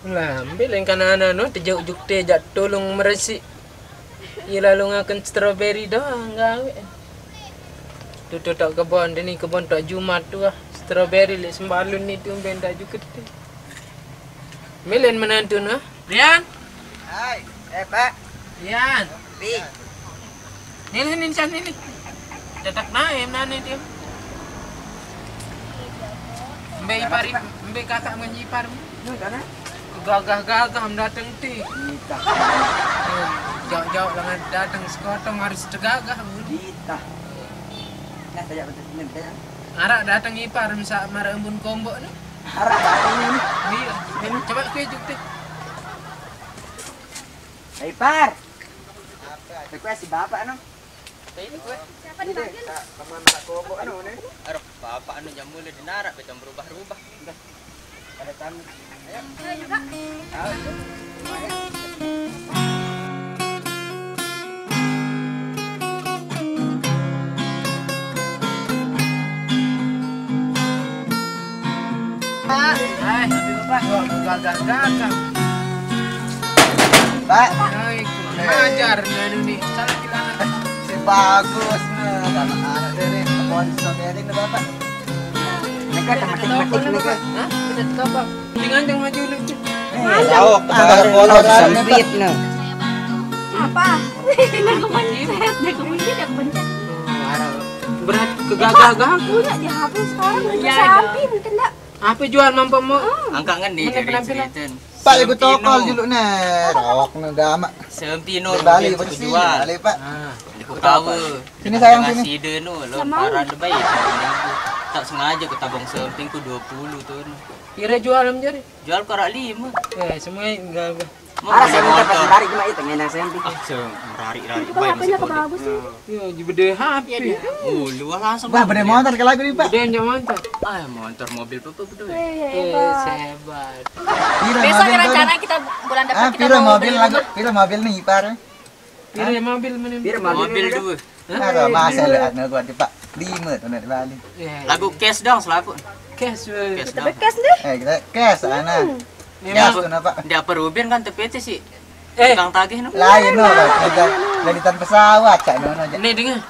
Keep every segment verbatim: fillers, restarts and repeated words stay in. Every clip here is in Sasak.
Lah, ambil yang kanan anu, tejauh juk teh, jak tolong meresik. Iya lalu ngakan strawberry doang gawe. Tutu tak kebon, ini kebon tak Jumat tu ah. Strawberry lek sembalun ni tu ben tak juk teh. Milen menantu nah. Rian? Hai, eh, Pak. Rian. Pi. Ini, ini, ini, ini. Tetak naik, mana dia? Mbak ipar, mbak kakak menjipar. Ini sana. Gagah-gagah datang ti. Kita. Jauh-jauh dengan datang sekotong harus tergagah. Kita. Nah, saya betul ini, betul ya? Arak datang ipar, masa marah embun kombok ni. Arak datang ini. Iya. Ini coba kue juk teh. Hai, Par. Request si Bapak, no. Ini kue. Siapa dipanggil? Teman anak kombok, anu, nih. Aduh, Bapak anu jam mulai dinarak, betul berubah-ubah. Udah. Ada tamu. Ayo. Ayo juga. Ayo. Pak. Hai, Pak. Wah, gagal-gagal. Pak. Hai, kurang ajar, anu nih. Salah gimana? Si bagus, nah, anak-anak deh nih. Kebon strawberry nih, Bapak. Mereka tematik-matik mereka. Hah? Bisa ditopang. Mendingan yang maju lucu. Eh, jauh, ah, sempit, nah. Apa? Dia kepencet, dia kepencet, dia kepencet. Berat, kegagah-gagah. Punya dia habis sekarang, iya, sampai mungkin enggak. Apa jual mampu mau? Angkat kan nih dari penampilan. Pak, ikut tokol dulu nih. Rawak nih, gamak. Sempino Bali, bersih, jual, Pak. Ah. Di Kutawa. Sini, sayang, sini. Side nu, lo parah deh, baik. Tak sengaja ku tabung semping ku dua puluh tuh. Kira jual am jari? Jual korak lima. Eh, semua enggak, enggak. Ada saya minta pas lari cuma itu, main yang semping. Ah, se-, lari-lari. Itu kan baik, H P-nya masih kebawa sih. Iya, di bede H P. Iya, dia. Oh, luar langsung. Wah, bede motor kalau aku nih, Pak. Bede yang motor. Ah, motor mobil apa betul? Eh, hebat. Pira mobil ini rencana kita bulan depan kita mau beli rumah. Ah, pira mobil lagu, pira mobil nih, Ipar? Pira mobil mending? Pira mobil? Mobil dua. Hah? Ada masa lewat nih gua di Pak. Lima tuh nih di Bali. Iya, iya. Lagu cash dong selaku. Cash, weh. Cash dong. Tapi cash deh. Eh, kita cash, ana. Cash tuh, Pak. Di apa Rubin kan T P T sih? Eh. Tukang tagih, no? Lain, no, Pak. Kita dari tan pesawat, Cak, no, no, Cak. Nih, dengar.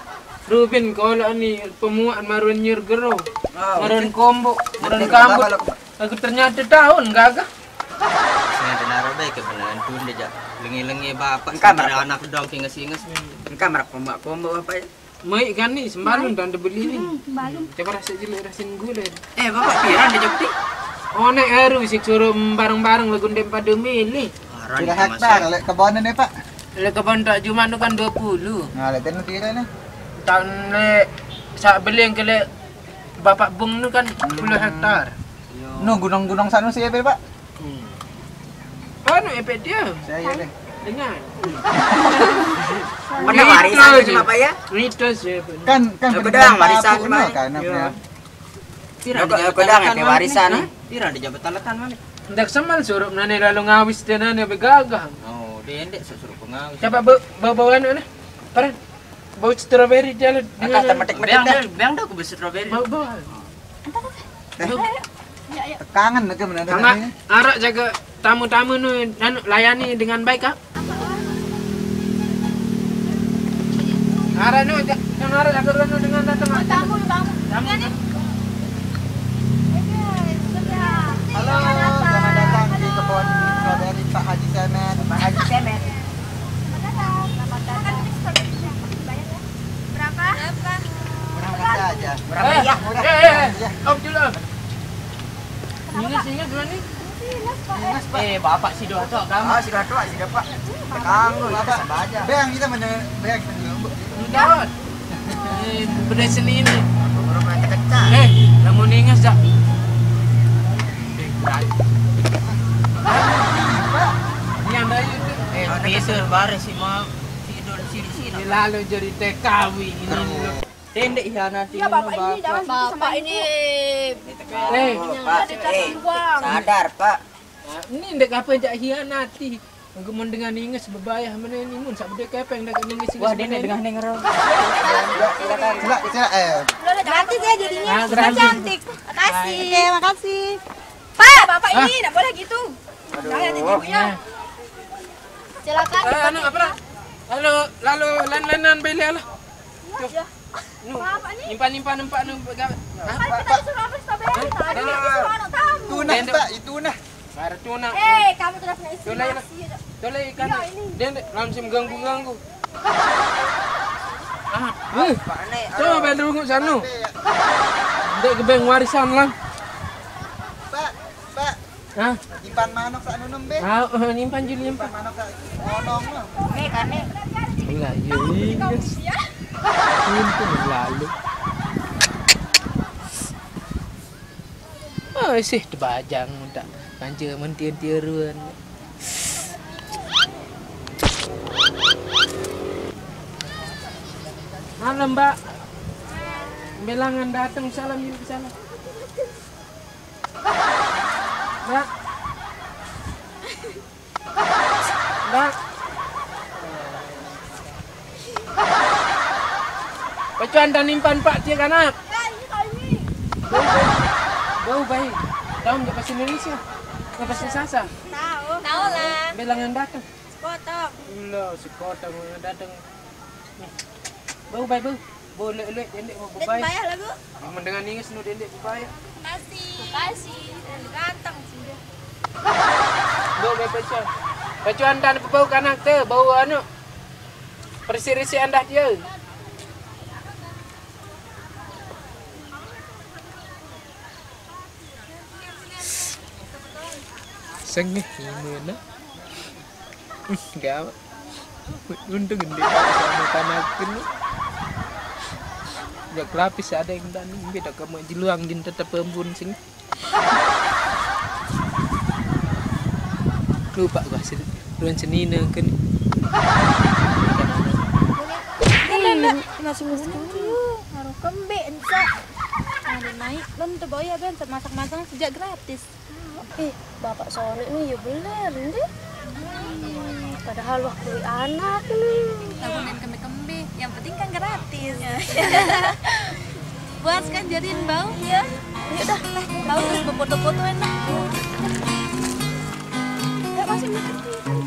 Rubin, kalau nih pemuaan maruan nyir gero. Maruan kombo, maruan kambut. Aku ternyata tahun gagah. Sing ada naro bae ke beneran tunda, Jak. Lengi-lengi bapak. Engka sampai merek anak dong kinges-inges. Engka merek kombo-kombo apa ya? Mai kan nih, sembalun tante beli nih. Hmm, sembalun. Coba rasa dulu, rasin gula. Eh, bapak piran di Jepti? Oh, nek eru sik suruh bareng-bareng lagu ndek pada milih. Pira hektar lek kebonan ya, Pak? Lek kebon tak cuma tu kan dua puluh. Nah, lek tenu pira nih? Tahun lek sak beli yang ke lek Bapak Bung tu kan sepuluh hektar. No, gunung-gunung sana sih ya, Pak? Hmm. Anu, efek dia. Saya ya, Pak. Dengar. Mana warisan itu, Bapak ya? Mitos ya, Pak. Kan, kan benar warisan, Pak. Kan, ya. Pira di jabatan letan mana? Pira di jabatan letan mana? Ndak semal suruh nane lalu ngawis dia nane begagah. Oh, dia ndek suruh pengawis. Coba bawa, bawa anu nih. Paran. Bau strawberry dia lu. Akah tak metik-metik dah. Bang dah aku beli strawberry. Bau, bau. Tekangan aja benar. Arak jaga tamu-tamu nu anu, layani dengan baik, Kak. Arak nu, ja-, nu arak jaga nu dengan datang. Oh, tamu, tamu. Tamu. Iya nih. Halo, selamat datang di kebun strawberry Pak Haji Semet. Pak Haji Semet. Selamat datang. Selamat datang. Berapa? Berapa? Murah aja. Murah meriah, murah. Eh, eh, eh. Om dulu, Om. Ingat, ingat dulu nih. Ingat, Pak. Eh, bapak si doa tok kamu. Ah, si doa tok, si doa, Pak. Kamu, Bapak. Bang, kita mana? Bang, kita dulu. Enggak. Eh, beda seni ini. Orang main kecak. Eh, namun ingat, Cak. Eh, kurang. Ini yang dari itu. Eh, teaser baris sih, mau. Tidur di sini, sini. Ini lalu jadi T K W ini. Tendek hianati. Iya, bapak ini jangan gitu sama bapak ini. Eh, Pak, eh, sadar, Pak. Nah, ini ndek apa jak hianati? Engko mun dengan inges bebayah menen imun sak bedek kepeng dak inges. Wah, dia dengan ning ro. Silakan. Silakan, silakan, eh. Gratis ya jadinya. Nah, gratis. Cantik. Makasih. Oke, makasih. Pak, bapak ini ndak boleh gitu. Jangan ada ibu ya. Silakan. Eh, anu, apa? Lalu, lalu, lan-lanan beli lah. Tuh. Nu, nyimpan-nyimpan empat nu begawe. Hah? Kan kita disuruh apa, kita bayar tadi. Disuruh anak tamu. Tuna, Pak, itu nah. Bayar tuna. Eh, kamu tuh udah punya istri. Tuh lah, masih aja. Tuh lah ikan. Iya, ini. Dia langsung ganggu-ganggu. Ah, eh. Coba bayar dulu sanu. Ndek gebeng warisan lang. Pak, Pak. Hah? Nyimpan manuk sak nunum be. Ah, eh, nyimpan juli nyimpan. Nyimpan manuk sak nonong no. Nih kami. Lah, iya, iya. Untung lalu. Oh, sih tebajang tak kanca mentir-tiruan. Halo, Mbak. Bilangan datang, salam yuk, salam. Mbak. Mbak. Pecuan dan impan Pak cie kanak. Bau, bau. Bau baik. Tahu nggak bahasa Indonesia? Nggak bahasa Sasak? Tahu. Tahu lah. Bilangan datang. Sekotong. Lo sekotong yang datang. Bau baik, bau. Bau lek-lek, dendek mau Dek bebai. Bayah lagu. Mun dengan inges nu dendek bebai. Makasih. Makasih. Ganteng sih dia. Bau baik pecuan. Pecuan dan bau kanak tu, bau anu. Perisi-risi andah dia. Sengih gimana? Gawat. Untung gede sama kanakin. Udah kelapis ada yang dan beda kamu jeluang din tetap pembun sing. Lupa gua sih. Ruan senina kan. Masih musim. Harus kembek ensa. Ada naik belum tuh boy ya ben masak-masak sejak gratis. Eh, bapak sonek nih ya bener nih. Padahal waktu anak nih. Lagu main kembe-kembe, yang penting kan gratis. Puas kan jadiin bau? Iya. Ya udah, bau terus berfoto-foto enak. Ya masih makan.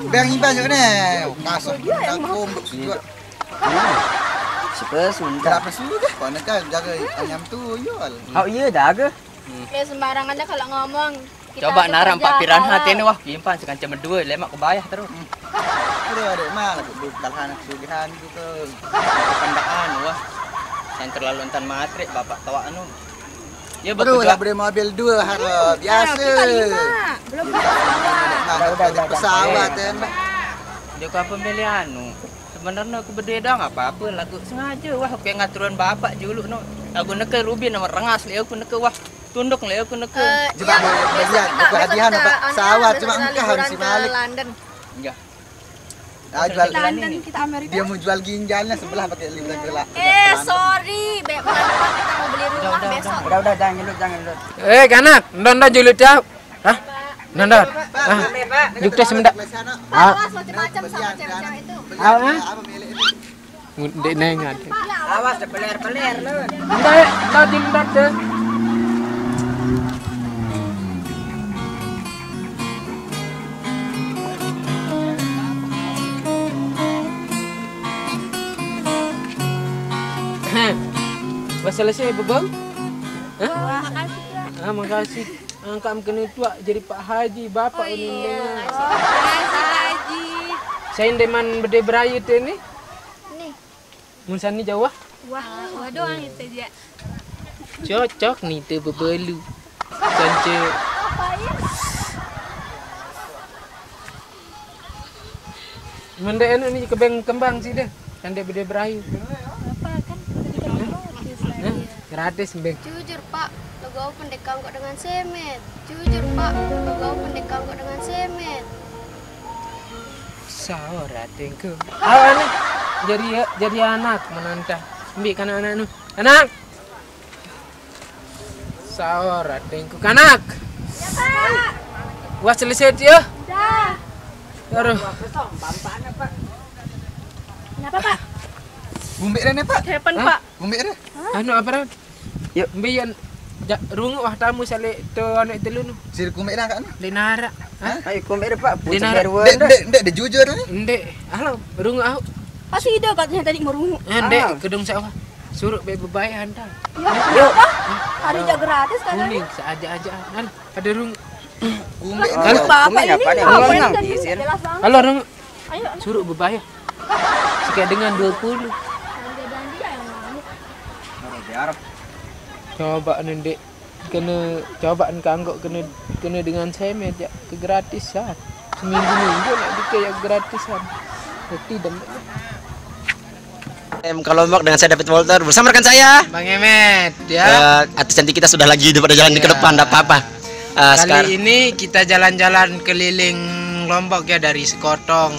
Bang Iban juga nih, kasar. Dia yang mau. Kumbuk juga. Sepes, mantap. Berapa sudah? Kau nak jaga ayam tuyul. Oh iya, jaga. Hmm. Ya, sembarangan aja kalau ngomong. Kita coba aja narang kerja, Pak Piranha kalah. Tene wah, kimpan sekanca medua, lemak kebayah terus. Hmm. Aduh, adek mah, lagi bukan anak sugihan gitu. Pendaan wah. Yang terlalu entan matrik, bapak tawa anu. Ya, aduh, betul, lah beli mobil dua, haro, hmm, biasa. Kita lima, belum punya pesawat. Nah, udah, udah, udah, pesawat, udah. Ya, Pak. Dia kok apa milih anu? Sebenarnya aku berdua doang apa-apa, lagu sengaja wah, kayak ngaturan bapak dulu no. Lagu neke Ruby nomor rengas, lihat aku neke wah. Tunduk lah aku neke. Eh, jebak yang mau besok belian, kita, aku besok hadiah kita apa? Anu, sawat besok cuma kita engkah liburan si ke Malik. London. Enggak. Ah, jual London, kita Amerika. Dia mau jual ginjalnya sebelah pakai liburan ke La-, ke London. Eh, sorry, Beb. Bulan depan kita mau beli rumah besok. Udah, udah, jangan gendut, jangan gendut. Eh, kanak, ndon ndon juli tiap. Hah? Ndon ndon. Hah? Juk tes mendak. Ah. Awas macam-macam sama cewek-cewek itu. Ah, ah. Ndek neng ada. Awas, beler-beler lu. Ndek, tadi ndek deh. Hah. Wah selesai bebau? Hah? Makasih, Kak. Ah, makasih. Angkat kena tuak jadi Pak Haji, bapak. Oh, iya. Makasih, Pak Haji. Saya ndeman bede berayu tu ni. Ni. Mun sani jauh ah? Wah, wah doang itu aja. Cocok ni tu berbelu. Cantik. Mendek anu ni kebeng kembang sih deh. Kan dia bede berayu. Apa kan? Hah? Gratis, Beng. Jujur, Pak, lagu apa pendek kangkok dengan semet? Jujur, Pak, lagu apa pendek kangkok dengan semet? Saur atingku. Awane jadi, jadi anak menantang. Ambil kanak-anak nu. Anak. Saur atingku kanak. Ya, Pak. Wah selesai dia. Dah. Aduh. Kenapa, Pak? Bumbik deh, Pak. Telepon, Pak. Bumbik deh. Anu apa, Ran? Yuk. Mbiyen Ja, rungok wah tamu sale to anak telu nu. Sir kumbek nak ni. Dek narak. Hah? Ayo kumbek deh, Pak. Pucuk baru. Dek, dek, dek, dek jujur ni. Ndek. Halo, rungok aku. Pasti ide katanya tadi merungok. Eh, ndek, kedung sawah. Suruh be bebai hantar. Yuk. Ada jak gratis kan? Kuning, seaja-aja. Kan, ada rungok. Kumbek. Kalau bapak ini apa nih? Halo, rungok. Suruh bebayar. Sekian dengan dua puluh. Coba nendek kena coba kanggo kena kena dengan semet ya kegratisan. Seminggu minggu nak dikaya gratisan. Reti dem. M K Lombok dengan saya David Walter bersama rekan saya Bang Emet ya. Uh, artis cantik kita sudah lagi pada jalan ya. Ke depan, tidak apa-apa. Uh, Kali sekarang... ini kita jalan-jalan keliling Lombok ya dari Sekotong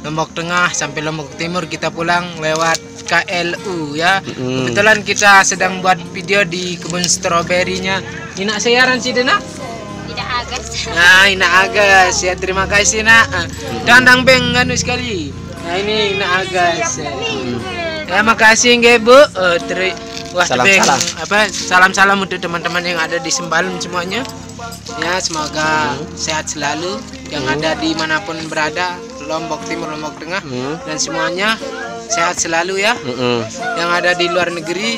Lombok Tengah sampai Lombok Timur kita pulang lewat K L U ya. Mm. Kebetulan kita sedang buat video di kebun stroberinya. Ina saya aran si Dena? Ina Agas. Nah, Ina Agas ya terima kasih nak. Ah, dandang beng anu sekali. Nah ini Ina Agas. Ya makasih nggih Bu. Uh, teri Wah, salam, salam. Apa salam-salam untuk teman-teman yang ada di Sembalun semuanya. Ya, semoga hmm. Sehat selalu yang hmm. Ada di manapun berada, Lombok Timur, Lombok Tengah hmm. Dan semuanya sehat selalu ya. Hmm. Yang ada di luar negeri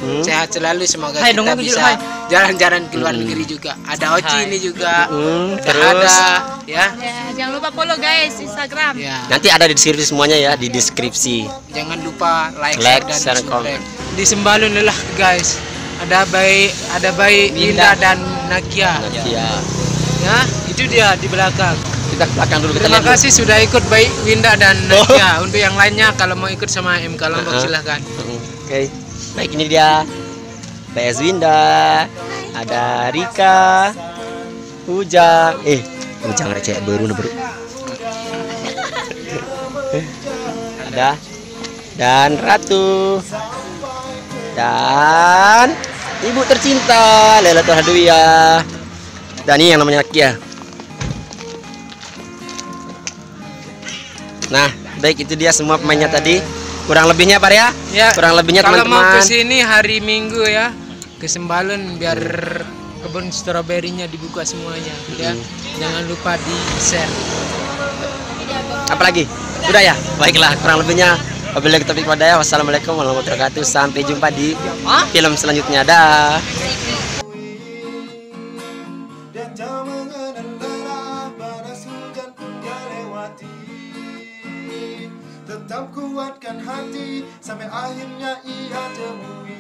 hmm. Sehat selalu semoga hai, kita bisa jalan-jalan ke luar hmm. Negeri juga. Ada Oci hai. Ini juga. Hmm. Terus ada ya. Ya, jangan lupa follow guys Instagram. Ya. Nanti ada di deskripsi semuanya ya, di deskripsi. Jangan lupa like, like share, dan share, subscribe. Di Sembalun lelah guys. Ada baik ada baik Winda, Winda dan Nakia. Nakia. Ya, itu dia di belakang. Kita ke belakang dulu. Terima kasih sudah ikut baik Winda dan Nakia. Oh. Untuk yang lainnya kalau mau ikut sama M K Lombok uh -huh. Silahkan. Uh -huh. Oke. Okay. Baik ini dia P S Winda, ada Rika, Ujang, eh Ujang ada cewek baru nih bro. Ada dan Ratu dan ibu tercinta Lailatul Hadawiyah. Dan ini yang namanya Nakia. Nah, baik itu dia semua pemainnya tadi. Kurang lebihnya Pak ya? Ya. Kurang lebihnya teman-teman. Kalau mau ke sini hari Minggu ya, ke Sembalun biar kebun stroberinya dibuka semuanya ya. Hmm. Jangan lupa di-share. Apalagi? Udah ya? Baiklah, kurang lebihnya wabillahi taufiq wal hidayah. Wassalamualaikum warahmatullahi wabarakatuh. Sampai jumpa di film selanjutnya. Dah. Dan jangan mengenal lelah panas hujan pun dia lewati. Tetap kuatkan hati sampai akhirnya ia temui.